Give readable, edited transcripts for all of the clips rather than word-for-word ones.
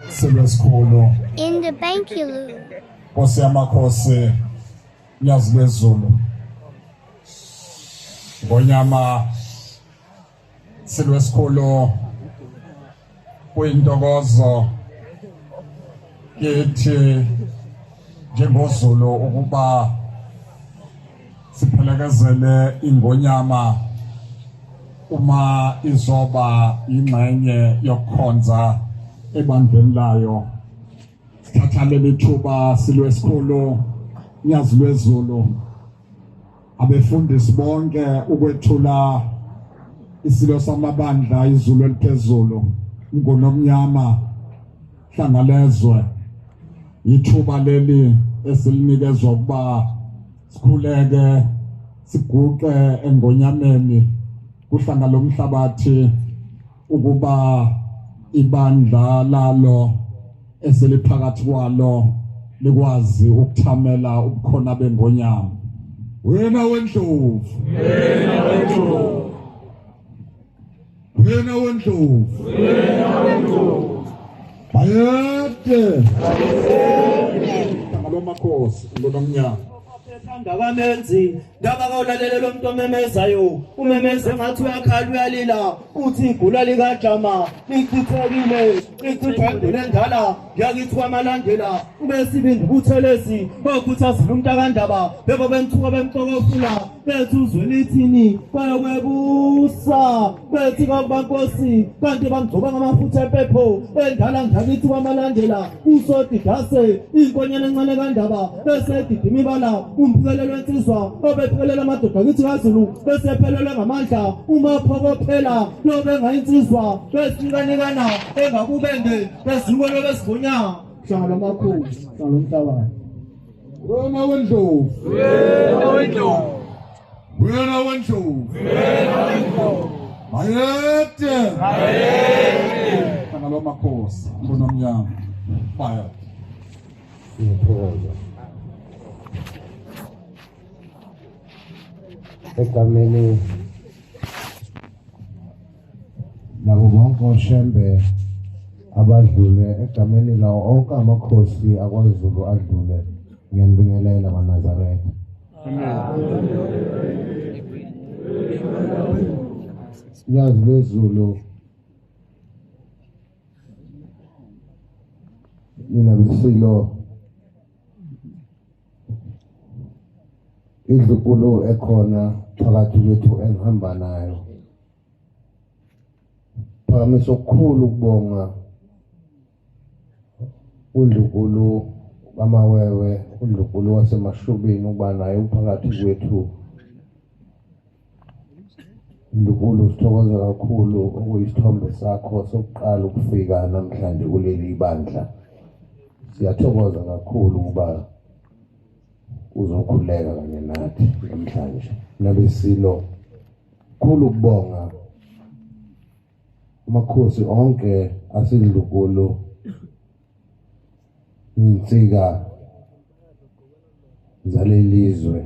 Silo esikhulu. In the Bankilu. Nkosi yamakhosi, Nyazi lwezulu, Ngonyama, Silo esikhulu, kuyintokozo kithi njengoZulu ukuba siphelekezele ingonyama uma izoba ingxenye yokukhonza ebandleni layo. Sithatha leli thuba, Silo esikhulu, Nyazi lwezulu, abefundisi bonke, ukwethula isilo samabandla, izulu eliphezulu, Mngunomnyama, Hlangalezwe. Ithuba leli esilinikezwa ukuba sikhuleke, siguqe engonyameni kuhlanga lomhlabathi ukuba ibandla lalo eseliphakathi kwalo likwazi ukuthamela ubukhona bengonyama. Wena wendlovu, wena wendlovu, wena wendlovu, wena wendlovu, bayede ngalomakhosi ngonomnyama. Ndabamenzi ndaba kawulalele lo muntu omemezayo, umemeze ngathi uyakhala, uyalila, uthi igula likajama lichithekile, lichithwa induna endala yakithi kwamalandela ubesibindi buthelezi bakhuthazile umntakandaba bebo bemthuka bemxokofula bethi uzwe lithini bayokwebusa bethi kwakubankosi kanti bamgcoba ngamafutha empepho endala ngakithi kwamalandela usodidase inkonyane encane kandaba bese edidima ibala umphikelelo wensizwa obephelela amadoda kithi kaZulu bese ephelelwe ngamandla uma phokophela lobengayinsizwa besikanikana engakubende bezuko lobesigonya hlangana amakhulu hlangana umhlabane. Wena wendlovu, wena wendlovu, wena wendlovu, wena wendlovu, bayede, bayede ngalomakhosi ngonomnyama, bayede. Ngiyathokoza. Egameni labo bonke oShembe abadlule, egameni lawo onke amakhosi akwaZulu adlule, ngiyanibingelela maNazaretha. Nyazi lwezulu, nina besilo, indlunkulu ekhona phakathi kwethu engihamba nayo, phakamisa okukhulu ukubonga undlunkulu kaMawewe, undlunkulu waseMashubini, ukuba naye uphakathi kwethu. Ndlunkulu, sithokoza kakhulu okuyisithombe sakho sokuqala ukufika namhlanje kuleli bandla. Siyathokoza kakhulu ukuba uzokhuleka kanye nathi namhlanje. Nabesilo, khulu ukubonga amakhosi onke asindlunkulu, insika zalelizwe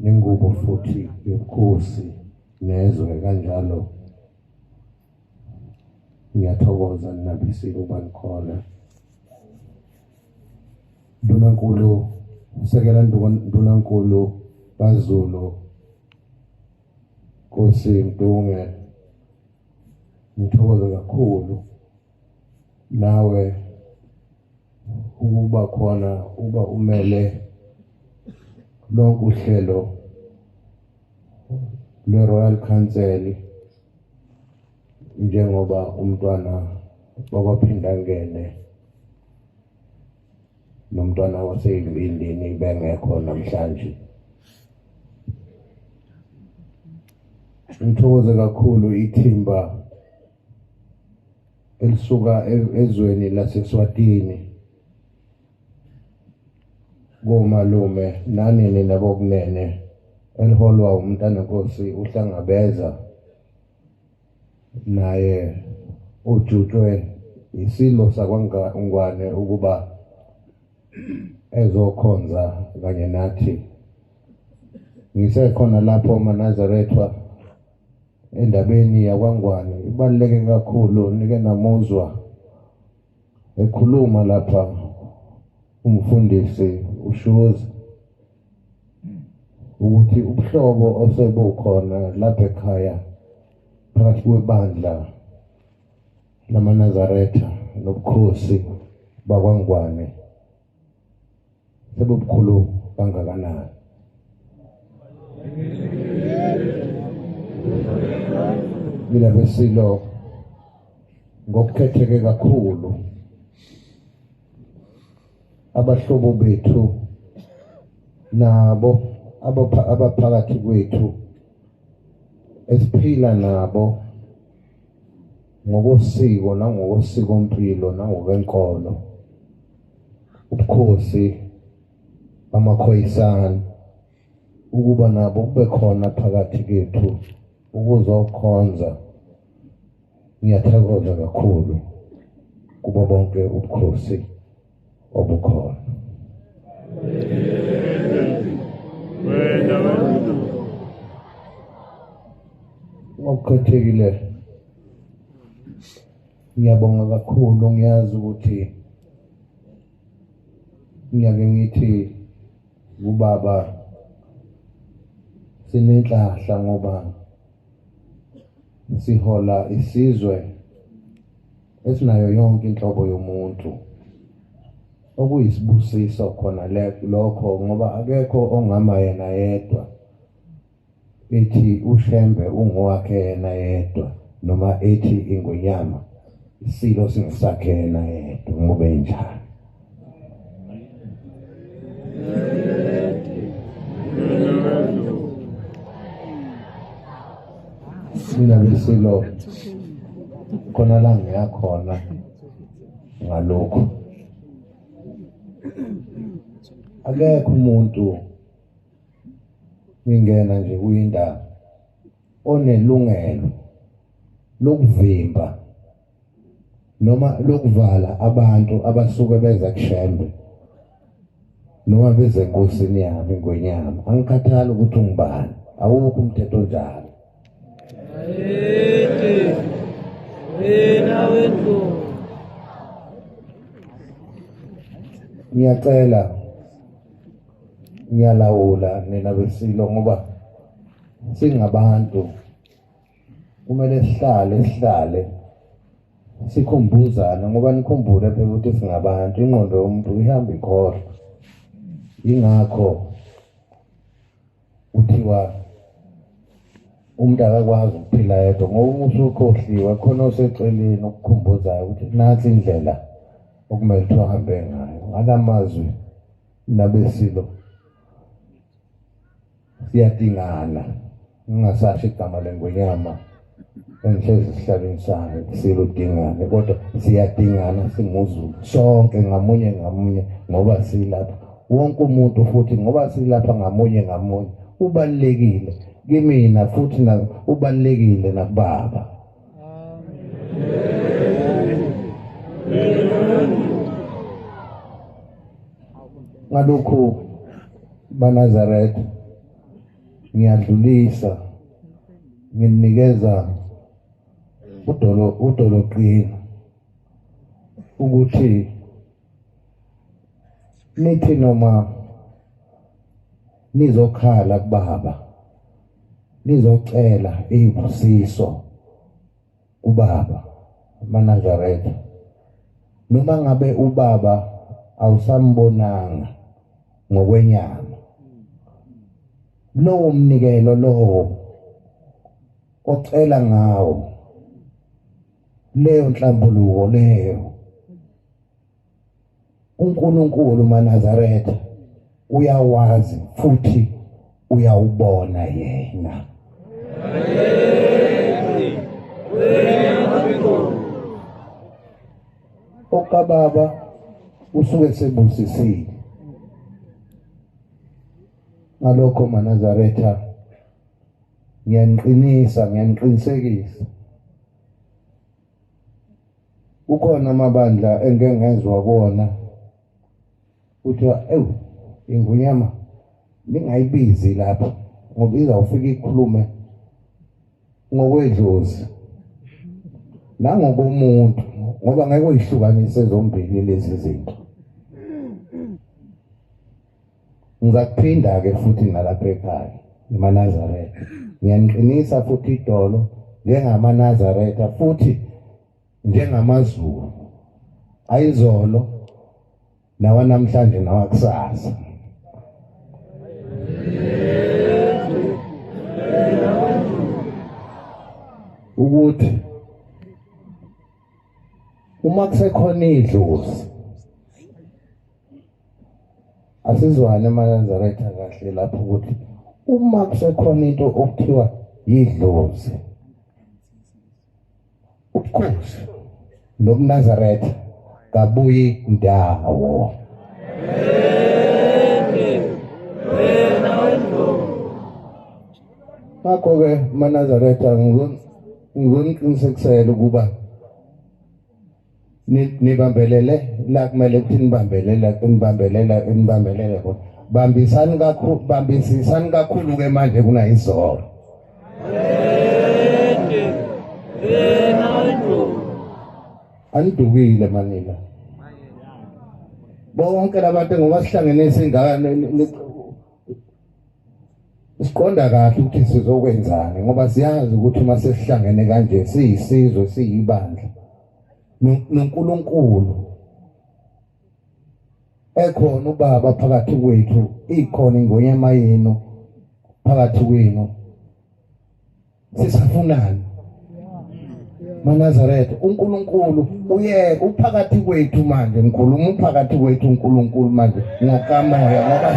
nengubo futhi yobukhosi nezwe kanjalo. Ngiyathokoza ninabisile ukuba nikhona. Ndunankulu, usekela Ndunankulu kaZulu, Nkosi Mdunge, ngithokoze kakhulu nawe ukuba khona, uba umele lonke uhlelo lwe-Royal Council njengoba umntwana wakwaPhindangene nomntwana waseyivindini bengekho namhlanje. Ngithokoze kakhulu ithimba elisuka ezweni laseSwatini komalume nani nina bokunene, eliholwa umntanenkosi uHlangabeza, naye ujutshwe isilo sakwaNgwane ukuba ezokhonza kanye nathi. Ngisekhona lapho maNazaretha endabeni yakwaNgwane, ibaluleke kakhulu. Nike namuzwa Ekhuluma lapha umfundisi uShozi ukuthi ubuhlobo osebukhona lapha ekhaya phakathi kwebandla lamaNazaretha nobukhosi bakwaNgwane sebubukhulu kangakanani. Mina besilo ngokukhetheke kakhulu abahlobo bethu nabo abaphakathi kwethu esiphila nabo ngokosiko nangokosikompilo nangokwenkolo ubukhosi bamaKhoyisana ukuba nabo kube khona phakathi kethu ukuzokhonza. Ngiyathokoza kakhulu kubo bonke ubukhosi obukhona. Ngokukhethekile ngiyabonga kakhulu, ngiyazi ukuthi ngiyake ngithi kubaba sinenhlahla ngoba sihola isizwe esinayo yonke inhlobo yomuntu okuyisibusiso khona lokho ngoba akekho ongama yena yedwa ethi uShembe ungowakhe yena yedwa noma ethi ingonyama isilo singesakhe yena yedwa ngoba enjalo. Mina besilo khona la ngiyakhona ngalokhu akekho umuntu ngingena nje kuyindaba onelungelo lokuvimba noma lokuvala abantu abasuke beza kuShembe noma beze enkosini yami ingwenyama. Angikhathali ukuthi ungubani, awukho umthetho onjalo. Ngiyacela, ngiyalawula nina besilo ngoba singabantu kumele sihlale sihlale sikhumbuzane ngoba nikhumbule phela ukuthi singabantu, ingqondo yomuntu ihamba ikhohlwa. Yingakho kuthiwa umuntu akakwazi ukuphila yedwa ngoba uma usukhohliwe khona oseceleni okukhumbuzayo ukuthi nansi indlela okumele kuthiwa ahambe ngayo. Ngalamazwi nabesilo siyadingana, ngingasasho igama lengwenyama engihlezi esihlalweni sayo siludingane, kodwa siyadingana singuZulu sonke ngamunye ngamunye ngoba silapha wonke umuntu futhi ngoba silapha ngamunye ngamunye ubalulekile kimina futhi ubalulekile nakubaba. Ngalokhu baNazaretha ngiyadlulisa nginikeza udolo udoloqina ukuthi nithi noma nizokhala kubaba nizocela izibusiso kubaba amaNazaretha noma ngabe ubaba awusambonanga ngokwenyama lowo mnikelo lowo ocela ngawo leyo nhlambuluko leyo uNkulunkulu maNazaretha uyawazi futhi uyawubona yena. Okababa usuke sebusisile ngalokho maNazaretha ngiyaniqinisa ngiyaniqinisekisa Kukhona amabandla engike ngezwa kuwona kuthiwa ewu ingonyama ningayibizi lapha ngoba izawufika ikhulume ngokwedlozi nangokomuntu. Ngoba ngeke uyihlukanise zombili lezi zinto. Ngizakuphinda-ke futhi nalapha ekhaya emaNazaretha. Ngiyaniqinisa futhi idolo njengamaNazaretha futhi njengamaZulu ayizolo nawanamhlanje nawakusasa. Ukuthi uma kusekhona idlozi asizwane amaNazaretha kahle lapho ukuthi uma kusekhona into okuthiwa yidlozi ubukhosi nobuNazaretha kabuyi ndawo. Ngakho-ke maNazaretha ngizoniqinisekisela ukuba nibambelele la kumele ukuthi nibambelele nibambelela nibambelele khona. Bambisani kakhulu, bambisisani kakhulu ke manje kunayizolo. Anidukile manina. Bonke labantu ngoba sihlangene singaka siqonda kahle ukuthi sizokwenzani ngoba siyazi ukuthi uma sesihlangene kanje siyisizwe siyibandla noNkulunkulu ekhona ubaba phakathi kwethu ikhona ingonyama yenu phakathi kwenu sisafunani maNazaretha uNkulunkulu uye uphakathi kwethu manje ngikhuluma uphakathi kwethu uNkulunkulu manje ngokamoya ngoba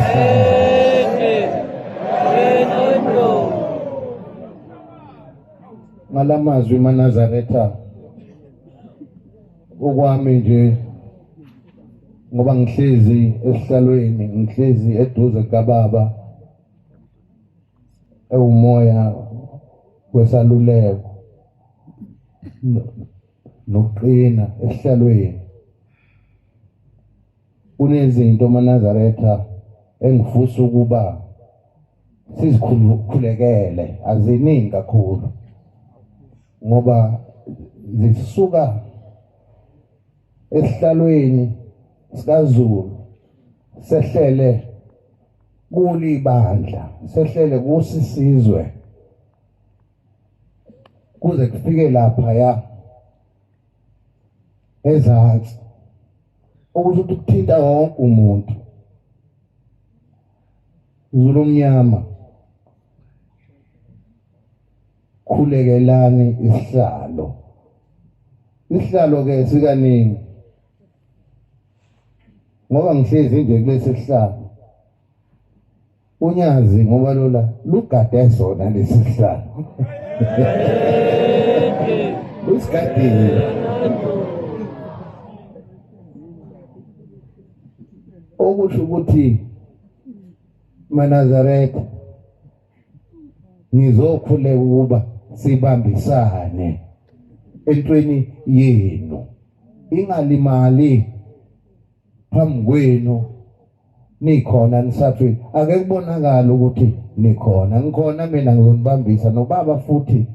ngalamazwi maNazaretha okwami nje ngoba ngihlezi esihlalweni ngihlezi eduze kababa ewumoya wesaluleko nokuqina esihlalweni kunezinto maNazaretha engifisa ukuba sizikhulekele aziningi kakhulu ngoba zisuka esihlalweni sikaZulu sehlele kulibandla sehlele kusisizwe kuze kufike lapha ya ezansi okusho ukuthi kuthinta wonke umuntu. Zulu omnyama khulekelani isihlalo. Isihlalo ke sikaningi ngoba ngihlezi nje kulesi sihlalo unyazi ngoba lola lugade sona lesi sihlalo lusigadile okusho ukuthi maNazaretha ngizokhuleka ukuba sibambisane entweni yenu ingalimali phambi kwenu nikhona nisaphila ake kubonakala ukuthi nikhona ngikhona mina ngizonibambisa nobaba futhi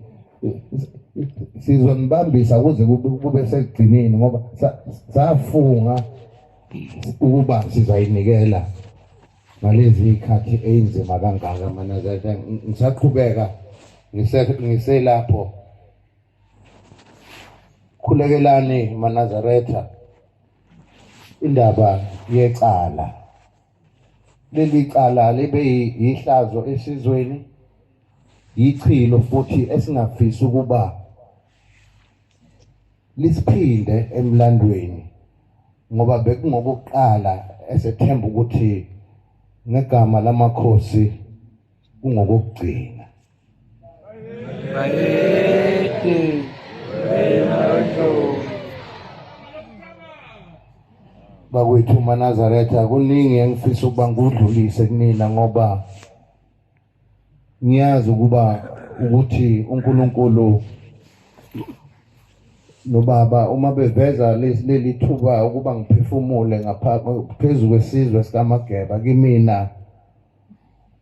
sizonibambisa kuze kube sekugcineni ngoba safunga ukuba sizayinikela ngalezi ikhathi eyinzima kangaka manazaretha ngisaqhubeka ngiselapho khulekelani manazaretha indaba yecala leli cala libe yihlazo esizweni yichilo futhi esingafisi ukuba lisiphinde emlandweni ngoba bekungokuqala esethemba ukuthi ngegama lamakhosi kungokugcina. Bayede, Bakwethu maNazaretha kuningi engifisa ukuba ngikudlulise kunina ngoba ngiyazi ukuba ukuthi uNkulunkulu nobaba uma beveza leli thuba ukuba ngiphefumule ngapha phezu kwesizwe sikaMageba kimina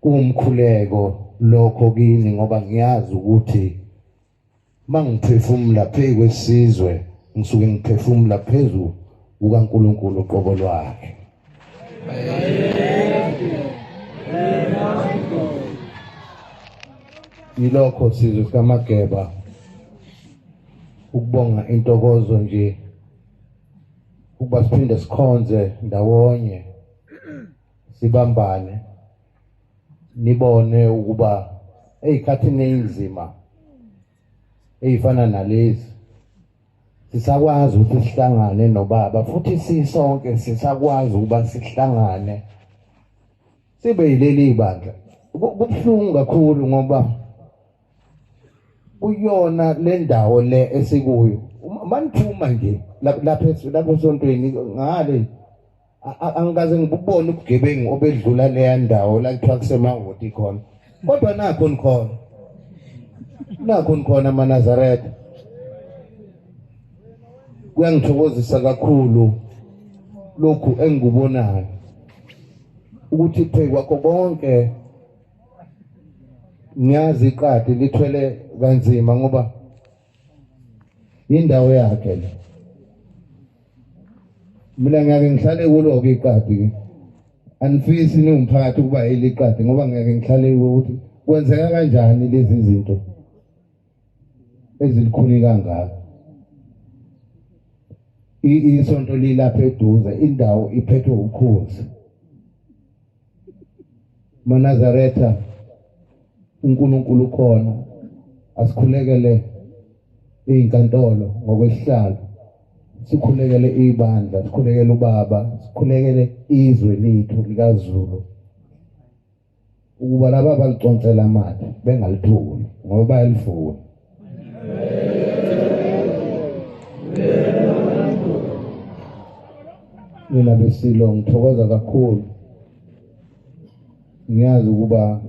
kuwumkhuleko lokho kini ngoba ngiyazi ukuthi mangiphefumula phezu kwesizwe. Ngisuke ngiphefumula phezu kukaNkulunkulu uqobo lwakhe. Yilokho sizwe sikaMageba, ukubonga intokozo nje ukuba siphinde sikhonze ndawonye sibambane, nibone ukuba ey'khathini ey'nzima ey'fana nalezi sisakwazi ukuthi sihlangane nobaba, futhi sisonke sisakwazi ukuba sihlangane sibe yileli bandla. Kubuhlungu kakhulu ngoba kuyona le ndawo le esikuyo, maniphuma nje lapha lapha esontweni ngale, angikaze ngibubone ubugebengu obedlula leya ndawo la kuthiwa kusemahoti khona, kodwa nakho nikhona, nakho nikhona amaNazaretha. Kuyangithokozisa kakhulu lokhu engikubonayo ukuthi phezu kwakho konke ngiyazi iqadi lithwele kanzima ngoba indawo yakhe le. Mina ngiyake ngihlale kulo-ke iqadi, anifisi niwumphakathi ukuba iliqadi ngoba ngiyake ngihlale ukuthi kwenzeka kanjani lezi zinto ezilikhuni kangaka. Isonto lilapha eduze, indawo iphethwe ukhozi. MaNazaretha, uNkulunkulu ukhona, asikhulekele izinkantolo ngokwesihlalo, sikhulekele ibandla, sikhulekele ubaba, sikhulekele izwe lethu likaZulu, ukuba laba abaliconsela amathe bengalitholi ngoba bayalifuna. Mina besilo ngithokoza kakhulu, ngiyazi ukuba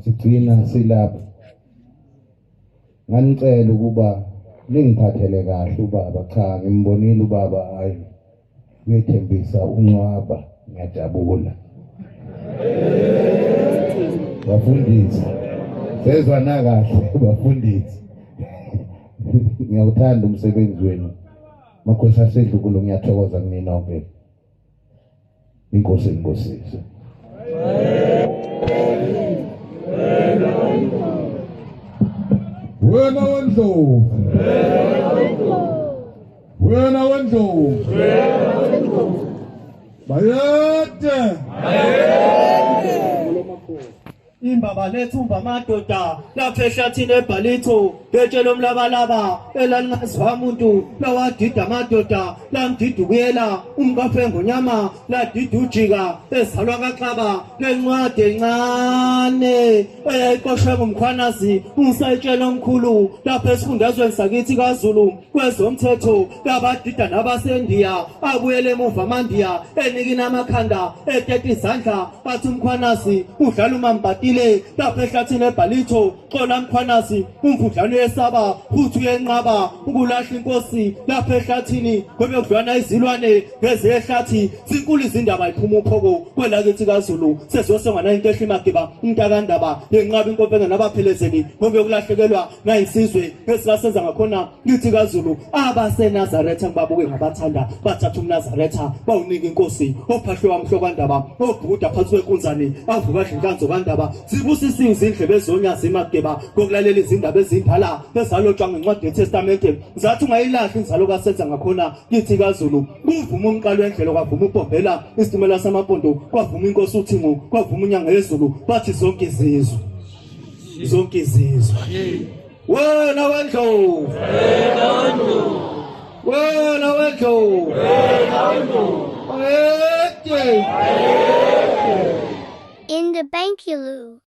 sigcina silapha. Nganicela ukuba ningiphathele kahle ubaba. Cha, ngimbonile ubaba, hayi uyethembisa uncwaba, ngiyajabula. Bafundisi sezwana kahle, bafundisi ngiyawuthanda umsebenzi wenu. Makhosi asedlukulu, ngiyathokoza kunina nonke. Inkosi inibusise. Wena wendlovu, wena wendlovu, bayede. Imbaba lethumba amadoda lapha ehlathini ebhalitho betshe lomlabalaba elalingaziwa muntu, lawadida amadoda, lamdida ukuyela umkafe ngonyama, ladida ujika ezalwa kaxaba. Lencwadi encane eyayiqoshwe ngumkhwanazi usayitshela omkhulu lapha esifundazweni sakithi kaZulu kwezomthetho, labadida nabasendiya abuyele emuva amandiya enikina amakhanda eteta izandla, bathi umkhwanazi udlala umambatile lapha ehlathini ebhalitho. Xola mkhwanazi, umvudlana uyesaba futhi uyenqaba ukulahla inkosi lapha ehlathini ngoba kudlwana izilwane ngezehlathi zinkulu izindaba iphuma uphoko kwelakithi kaZulu sezosongana inkehla imagiba umntakandaba yenqaba inkompenge nabaphelezeli ngoba yokulahlekelwa nayisizwe esikasenza ngakhona kithi kaZulu. AbaseNazaretha ngibabuke ngabathanda, bathatha umNazaretha bawunika inkosi ophahlwe wamhlokandaba obhukuda phansi kwenkunzane avuka adla inkanzo kandaba. Zibusisiwe izindlebe zonyazi imageba ngokulalela izindaba ezindala ezalotshwa ngencwadi yeTestamente, zathi ungayilahli inzalo kasenza ngakhona kithi kaZulu. Kuvuma umqalo wendlela, kwavuma uBhombela isitimela samampondo, kwavuma inkosi uThingo, kwavuma unyanga yezulu, bathi zonke izizwe, zonke izizwe. Wena wendlovu, Wena wendlovu. Wena wendlovu. Wena wendlovu. Bayede. In the Bankulu.